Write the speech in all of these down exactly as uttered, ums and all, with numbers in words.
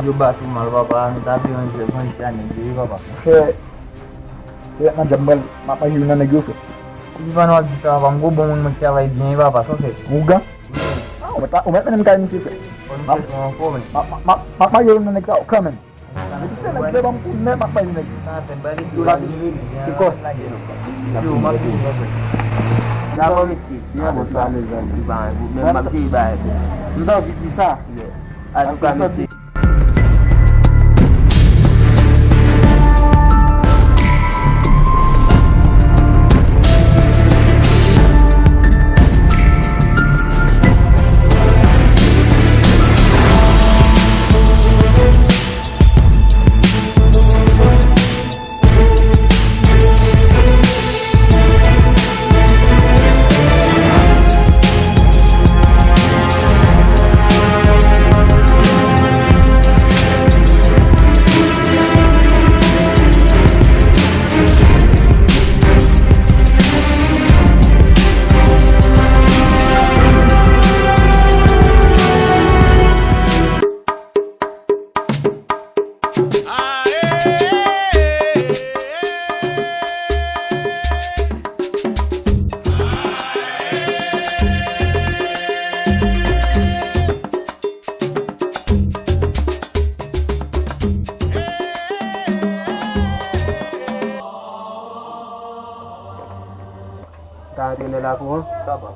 Yo bat ou mal, papa, nou ta vle yon jwèt, yon jwèt a nèg yo, wi, papa. Monchè, se nan djab mwen, m ap manje youn nan nèg yo, frè. Ki pa nou ap di sa, papa, m gwo bon moun, mwen travay byen, wi, papa, sa w fè? Ougan? Ah, ou mèt, ou mèt mennen m kay misye, frè. M ap, m ap, m ap, m ap manje youn nan nèg sa yo kanmenm. Depi se nèg yo ban m kou nèf, m ap bay nèg yo. Sa fè bal epi yo la vin rele. Se kòs. Yo, m ap vin rele. Dabò, mesye, se yon bon travay, mezanmi. Li pa yon pwoblèm, m ap jere bagay pou ou. M t anvi di sa. An tou ka, mesye. Ka antre nan lakou an? Kapab.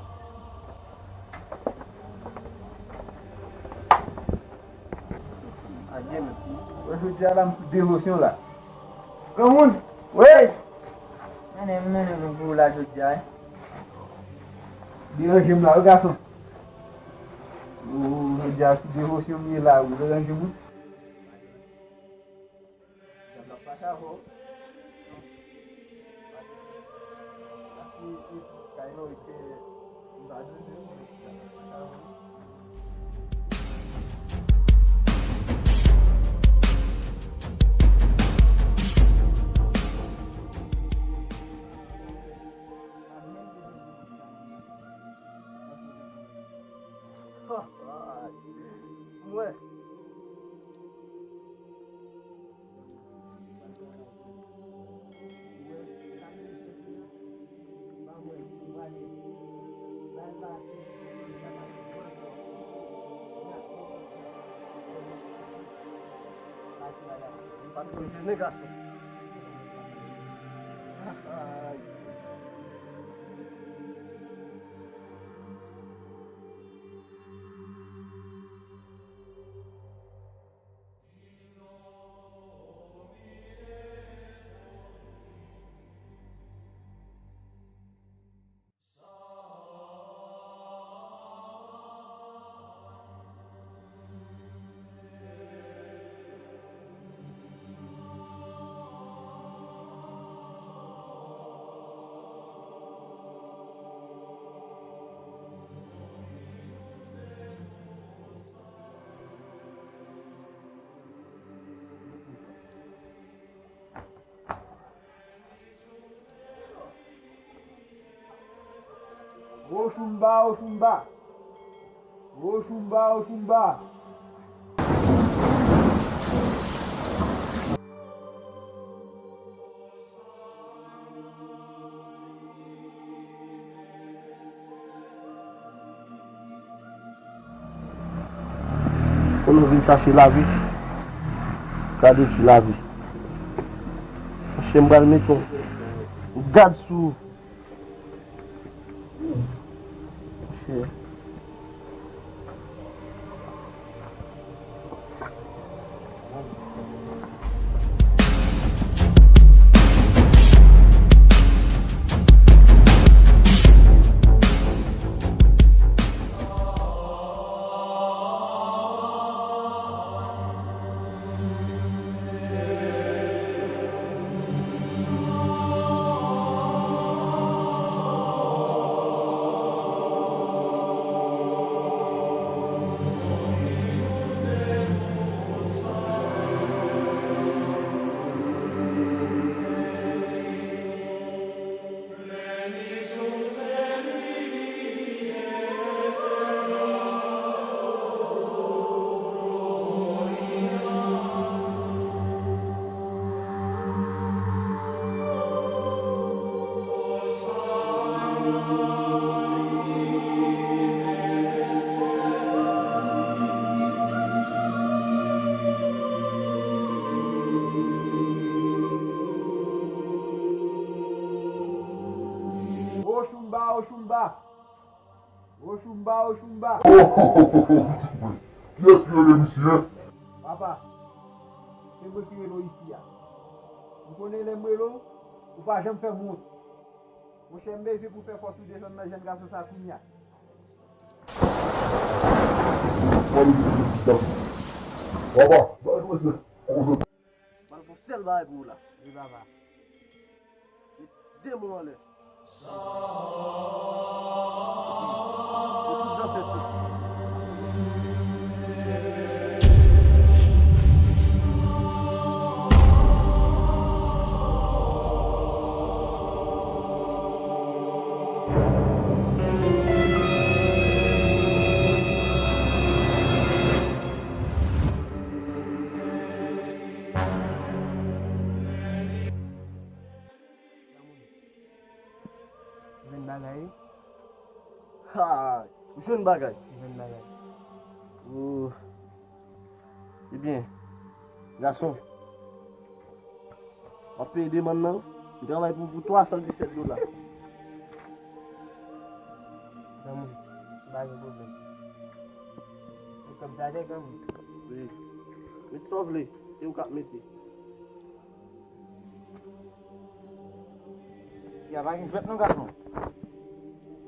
Adye, men. Jodi a la, m sou devosyon la. Granmoun! Wi! Mennen, mennen nou pou ou la jodi a, wi. Deranje m la, wi, gason. Ou, jodi a, sou devosyon m ye la, ou deranje m, wi. Djab la pa ka avè w. Mwen. Paske w jennen gason. Oshumba, Oshumba. Oshumba, Oshumba. Pou nou vin chache lavi. Gade ti lavi. Monchè, m pral mete yon gad sou ou. Monchè. Chumba, o Chumba. Oh, oh, oh, oh, oh, pitit mwen. Kiyès ki rele misye? Papa, se mwen ki rele w isi a. Ou konnen lè m rele w, ou pa janm fè m wont. Monchè, m bezwen pou fè fòs ou desann nan jèn gason sa kounye a. Papa, bay nou respè. Pral fè yon sèl bagay pou ou la. Wi, papa. Met de men w anlè. Met tout zansèt yo. Granmoun, jwenn bagay wi. Ha! Ou jwenn bagay? Jwenn bagay. Oh. Ebyen, gason, w ap peye demann nan. M travay pou, pou twa san disèt dola. Granmoun, pa gen pwoblèm. Ou kòb sa tè, granmoun? Wi. Met sa w vle, se ou k ap mete. Si a pa gen jwèt non, gason.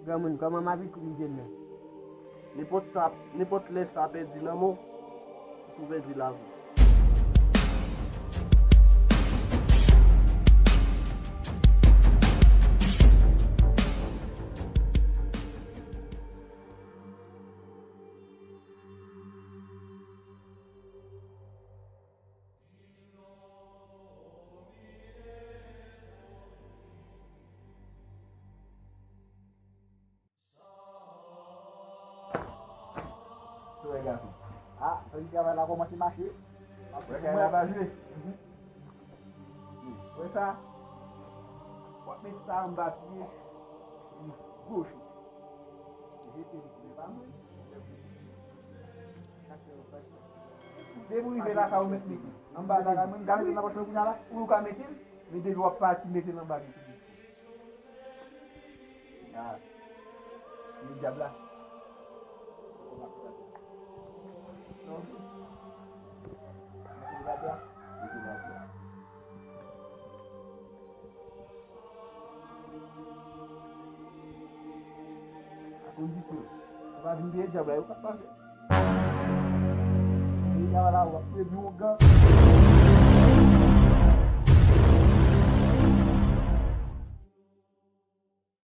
Granmoun, kòman m ap ekri misye menm? Nenpòt sa, nenpòt lè sa pèdi nan men w, ou pèdi lavi. Sou wè gason. Ah, sa di travay la kòmanse mache. Wè kay la pa jwe. Wè sa? W ap met sa anba pye. Li gwo chou. Jete li, men pa mwen. Depi w rive lakay ou mèt mete. Anba lakay mwen, m ka mete l nan pòch mwen kounye a la. Ou ka mete l, men depi w ap pati, mete l anba pye. Ah. Li dyab la. Non. Li dyab la. Li dyab la. Akoz di se yo pa vin dèyè dyab la, yo pa t pase. Deja la, w ap premye ougan.